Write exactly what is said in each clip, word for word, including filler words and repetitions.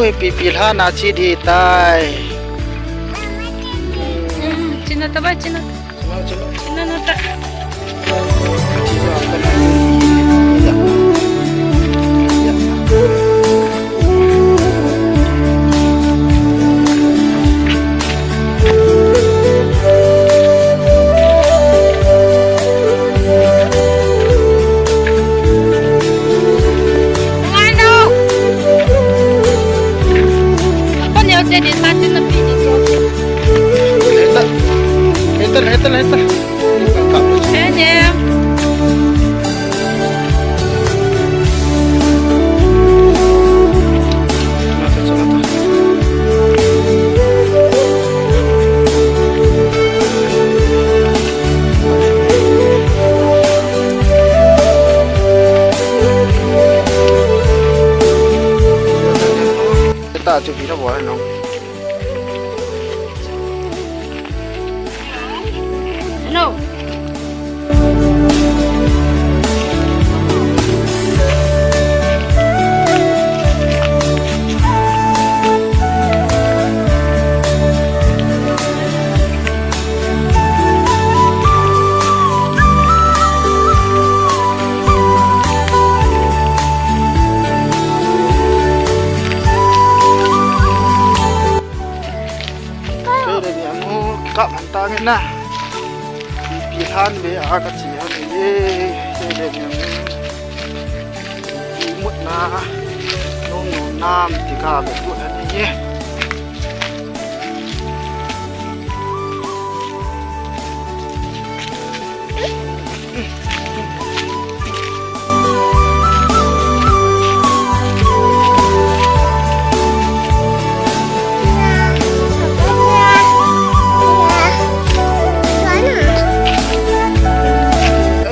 Pipi lhana chi di tai. Hmm, china ta bai, china. China, china. China na ta. Hetal, hetal, hetal. Ta chu pi na bo no. No. Kei le ni amu kap han ta nge na. Pipi lhan ve a ka chi han ye. Kei le ni amu. Pipi mutna. Nom nom nam ti ka ve tu han ye.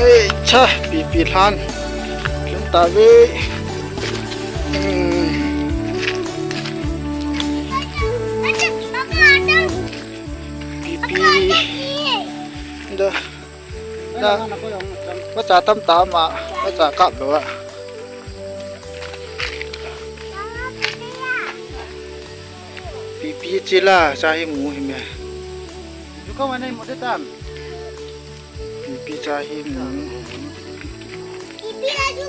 Ei, cha, pipi lhan. Lhan ta ve. Hmm. Pipi. Da. Da. Macha tam tam a. Macha kap lou a. Pipi chila cha hi mu hi me. Ju ka ma nei mu de tam. Pipi cha hi mu. Pipi la ju.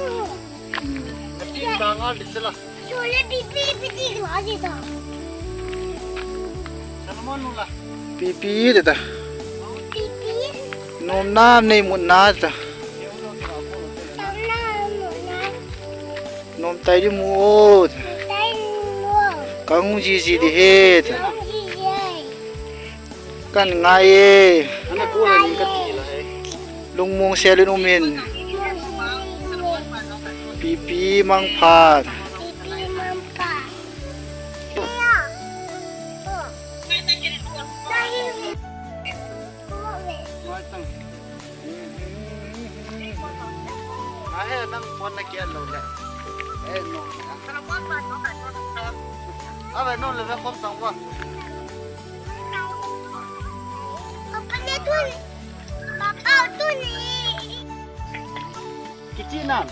Hmm. Pipi ta ngal de chila. Chule pipi pipi la ji ta. Salmon nu la. Pipi de ta. Pipi. Nom nam nei mutna ta. Nom nam mutna. Nom tai di mu o. Tai mu. Ka ngu ji ji di he ta. Ka ngu ji ji. Kan ngai e. Ana ko la ning ka ti la e. Lungmong sel in um in. Pipi mangphat. Pipi mangphat. Ahe, nang phone na kia lo le. Eh, no. Ave no le ve khom tang wa. Papa ne tu ni. Papa tu ni. Kichi nam.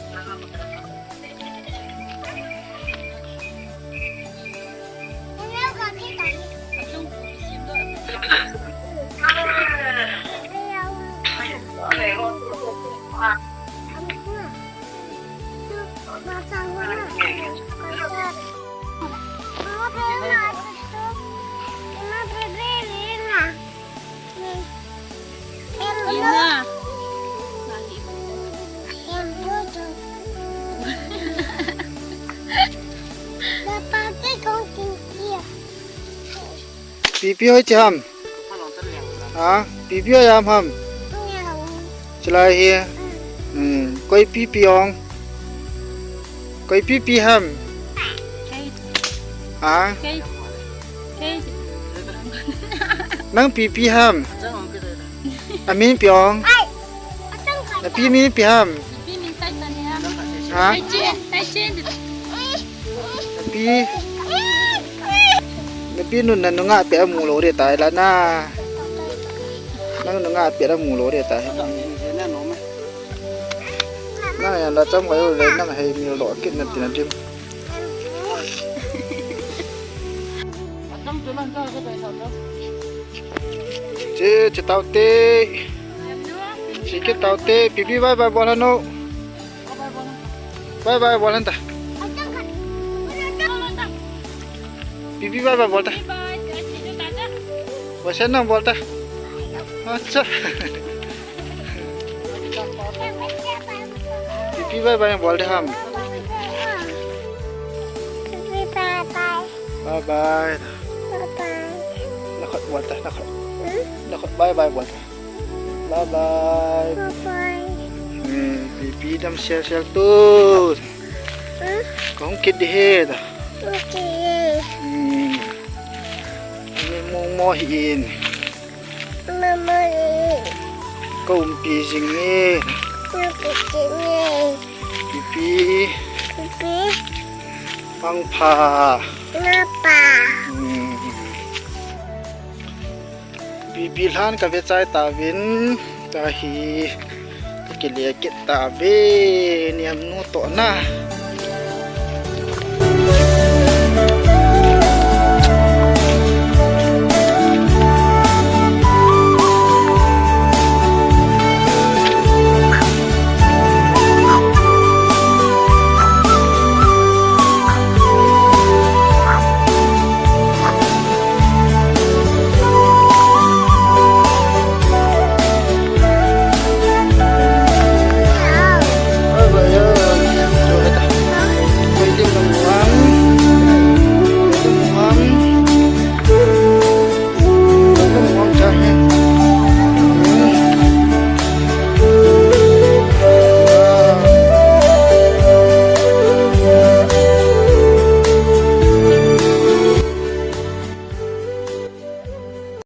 Ina. Pipi hoi chi ham. Ha? Pipi hoi ham ham. Chilai hi. Hmm. Koi pipi ong. Koi pipi ham. Ha? Nang pipi ham. Amin pi ong. Na pi min pi ham. Ha? Na pi. Na pi nun na nunga pe amu lo de tai la na. Nang nunga pe amu lo de tai. Nang ya la cham ka yo le nang hei mi lo kit na tin na dim. Che, che taute. Che ke taute. Pipi bye bye bol hanu. Bye bye bol hanta. Pipi bye bye bol ta. Wasa nang bol ta. Acha. Pipi bye bye bol de ham. Bye bye. Nakhut bol ta, nakhut. Nakhut bye bye bol ta. Bye bye. Hmm, pipi dam sel sel tu. Kong kit di he ta. Hmm. Ni mo mo hi in. Ko umpi jing ni. Pipi. Pang pha. Hmm. Pipi lhan ka ve chai ta vin. Ka hi. Ka kile kit ta ve. Niam nu to na.